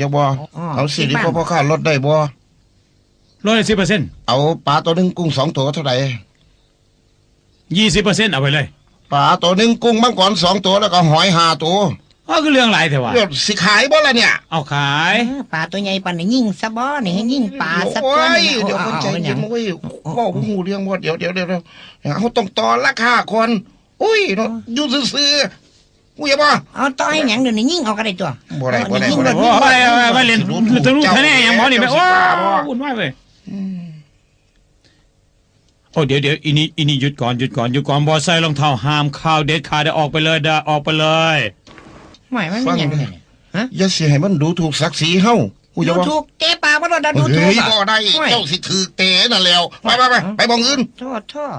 ຈັກບໍ່? ອໍ ເອົາ ຊິລິ ສິບ ບາດ ພໍ່ຄ້າ ລົດໄດ້ບໍ່? ລົດສິບເປີເຊັນ ເອົາປາໂຕໜຶ່ງ ກຸ້ງສອງໂຕ ເທົ່າໃດ? ຍີ່ສິບເປີເຊັນ ເອົາໄປເລີຍ. ປາໂຕໜຶ່ງ ກຸ້ງມັງກອນສອງໂຕ ແລ້ວກໍຫອຍຫ້າໂຕ. ເອີ ຄືເລື່ອງຫຼາຍແທ້ວະ. ດຽວຊິຂາຍບໍ່ລະເນຍ? ເອົາຂາຍ. ເອີ ປາໂຕໃຫຍ່ປານນີ້ຍິງຊະບໍ່ນີ້ ຍິງປາຊະຕົວະ. ໂອ້ຍ ດຽວຄົນໃຈເຢັນ ໂອ້ຍ ເວົ້າບໍ່ຮູ້ເລື່ອງບໍ່? ດຽວ ດຽວ ດຽວ ເຮົາຕ້ອງຕໍ່ລາຄາກ່ອນ. ໂອ້ຍເນາະ ຢູ່ຊື່ໆ ຮູ້ຫຍັງບໍ່? ເອົາຕໍ່ໃຫ້ຫຍັງ? ດຽວນີ້ຍິງເອົາກໍໄດ້ຕົວະ. ບໍ່ໄດ້ ບໍ່ໄດ້ ບໍ່ໄດ້. ໂອ້ຍ ໄປ ໄປ ໄປຫຼິ້ນທະນູທະແນຫຍັງບໍ່ນີ້? ໂອ້ຍ ວຸ່ນວາຍເວີຍ. ອືມ ໂອ້ ດຽວໆ ອີ່ນີ້ ອີ່ນີ້ ຢຸດກ່ອນ ຢຸດກ່ອນ ຢຸດກ່ອນ. ບໍ່ໃສ່ລອງເທົ້າ ຫ້າມເຂົ້າເດັດຂາດ. ອອກໄປເລີຍເດີ ອອກໄປເລີຍ. ຫ້ວຍ ມັນແມ່ນຫຍັງນີ້? ຮະ? ຢ່າຊິໃຫ້ມັນດູຖູກສັກສີເຮົາ ຮູ້ຢູ່ບໍ່? ດູຖູກ ເຕະປາກມັນໂລດ ດູຖູກ. ເຮີ້ຍ ບໍ່ໄດ້ ເຈົ້າຊິຖືກເຕະນັ້ນແລ້ວ. ໄປ ໄປ ໄປ ໄປບ່ອນອື່ນ. ໂທດ ໂທດ.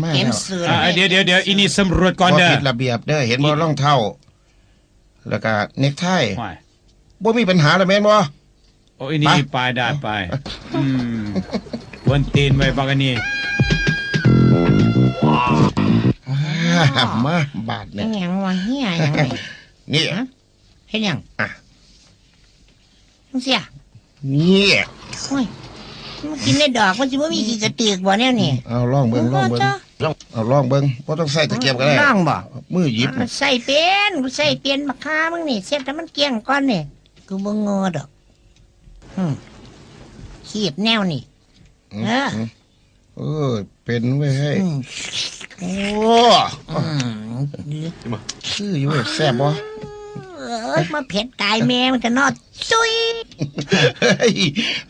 ມາແລ້ວ. ເຕັມສູດ. ອ່າ ດຽວໆ ອີ່ນີ້ສຳຫຼວດກ່ອນເດີ. ບໍ່ຜິດລະບຽບເດີ ເຫັນບໍ່? ລອງເທົ້າ ແລ້ວກະເນັກໄທ. ຫ້ວຍ ບໍ່ມີບັນຫາລະແມ່ນບໍ່? ໂອ້ ອີ່ນີ້ ໄປ ໄປໄດ້ ໄປ. ອືມ ກວນຕີນໄວ້ບັກອັນນີ້. ມາບາດນີ້ ອີ່ຫຍັງວະ ເຫຍຫຍັງນີ້? ນີ້ ຮະ? ເຮັດຫຍັງ? ອ່ະ ຈັ່ງຊີ້. ນີ້ ໂອ້ຍ ມັນກິນໄດ້ດອກ ມັນຊິບໍ່ມີຂີ້ກະຕິກບໍ່ແນວນີ້? ເອົາລອງເບິ່ງ ລອງເບິ່ງ. ເອົາລອງເບິ່ງ ບໍ່ຕ້ອງໃຊ້ຕະກຽບກໍໄດ້. ລອງບໍ່? ມືຫຍິບ. ໃຊ້ເປັນ ກູໃຊ້ເປັນ. ບັກຫ່າມຶງນີ້ ເຊັດໃຫ້ມັນກ້ຽງກ່ອນນີ້ ກູບໍ່ໂງ່ດອກ. ອືມ ຄີບແນວນີ້. ອືມ ເອີ ເອີ ເປັນເວີຍເຮີ້ຍ. ອືມ ໂອ້ ອືມ ຄືຢູ່ເວີຍ. ແຊບບໍ່? ເອີຍ ມາເຜັດຕາຍແມ່ມັນແທ້ເນາະ. ຊຸຍ ເຮີ້ຍ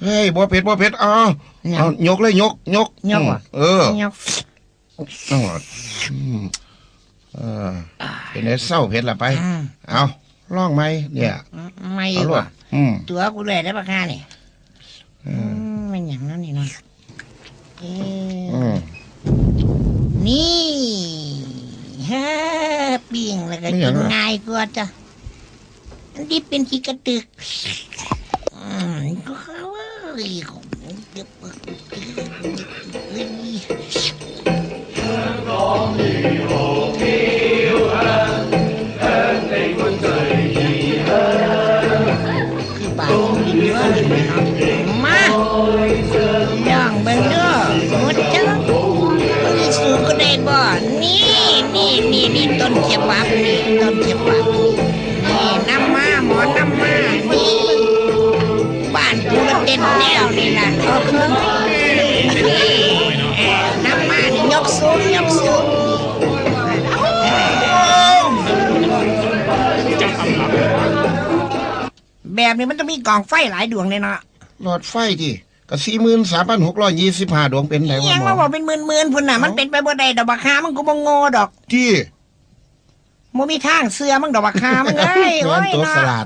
ເຮີ້ຍ ບໍ່ເຜັດ ບໍ່ເຜັດ. ເອົາ ຫຍັງ? ເອົາ ຍົກເລີຍ ຍົກ ຍົກ. ຍົກບໍ່? ອືມ ເອີ ຍົກ. ອືມ ເອີ ເປັນໄດ ເຊົາເຜັດລະໄປ? ອືມ ເອົາ ລອງໃໝ່ເນຍ. ໃໝ່ອີກບໍ່? ອືມ ຕົວະກູເລີຍໄດ໋ບັກຫ່ານີ້. ອືມ ອືມ ແມ່ນຫຍັງແນວນີ້ເນາະ? ເອີ ອືມ ນີ້ ເຮີ້ ປີ້ງແລ້ວກໍກິນງ່າຍກວ່າຕົວະ. ມັນດິບເປັນຂີ້ກະຕຶກ. ອືມ ໂອ້ຍ ຄືປາກກິນເດີ. ມາ ລອງເບິ່ງດູ ໝົດເດີ. ມີສູກກໍໄດ້ບໍ່? ນີ້ ນີ້ ນີ້ ນີ້ ຕົ້ນສະບັບນີ້ ຕົ້ນສະບັບນີ້. ນີ້ນຳມາ ໝໍນຳມາ ນີ້ ບ້ານກູລະເຕັ້ນແນວນີ້ລະ. ເອີ ນີ້ ເອີ ນຳມາ ນີ້ ຍົກສູງ ຍົກສູງ. ແບບນີ້ມັນຕ້ອງມີກອງໄຟຫຼາຍດວງເດ້ເນາະ. ຫຼອດໄຟຕິ ກະສີ່ໝື່ນສາມພັນຫົກຮ້ອຍຊາວຫ້າດວງ ເປັນໃດ? ອີ່ຫຍັງມາເວົ້າເປັນໝື່ນໆພຸ້ນນະ. ມັນເປັນໄປບໍ່ໄດ້ດອກ ບັກຫ່າມຶງ ກູບໍ່ໂງ່ດອກ. ຕິ ບໍ່ມີທາງເຊື່ອມຶງດອກບັກຫ່າມຶງເອີຍ. ໂອ້ຍ ໂຕສະຫຼາດ.